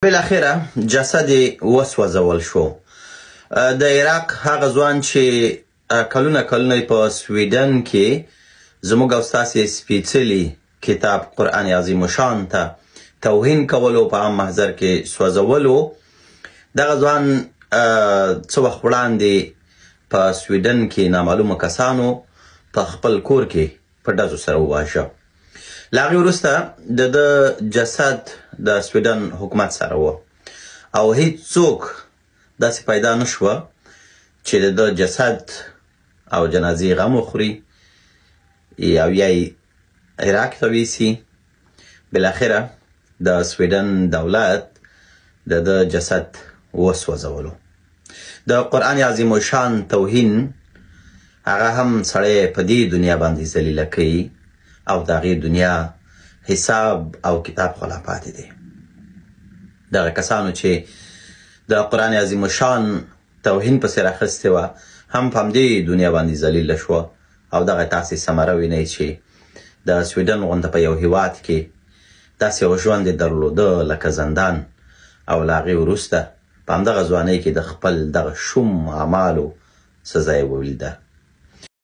بالاخره جسد یې وسوځول شو. د عراق هغه ځوان چې کلونه کلونه په سویډن کې زموږ او ستاسې سپېڅلي کتاب قرآن عظیم شان ته توهین کولو، په عام محضر کې سوځولو، دغه ځوان څه وخت وړاندې په سویډن کې نامعلومو کسانو په خپل کور کې په ډزو سره وواژه. له هغې وروسته د ده جسد د سویډن حکومت سره و او هیڅوک داسې پیدا نه شوه چې د ده جسد او جنازې غم وخوري او یا یې عراق ته ویسي. بالاخره د سویډن دولت د ده جسد وسوځولو. د قرآن عظیم الشان توهین هغه هم سړی په دې دنیا باندې ذلیله کوي او د هغې دنیا حساب او کتاب خو لا پاتې دی. دغه کسانو چې د قرآن عظیم الشان توهین پسې راخیستې وه هم په همدې دنیا باندې ذلیله شوه او دغه تاسې ثمره وینئ چې د سویډن غونته په یو هیواد کې داسې یو ژوند یې درلوده لکه زندان او له هغې وروسته په همدغه ځوانۍ کې د خپل دغه شوم اعمالو سزا یې ولیده.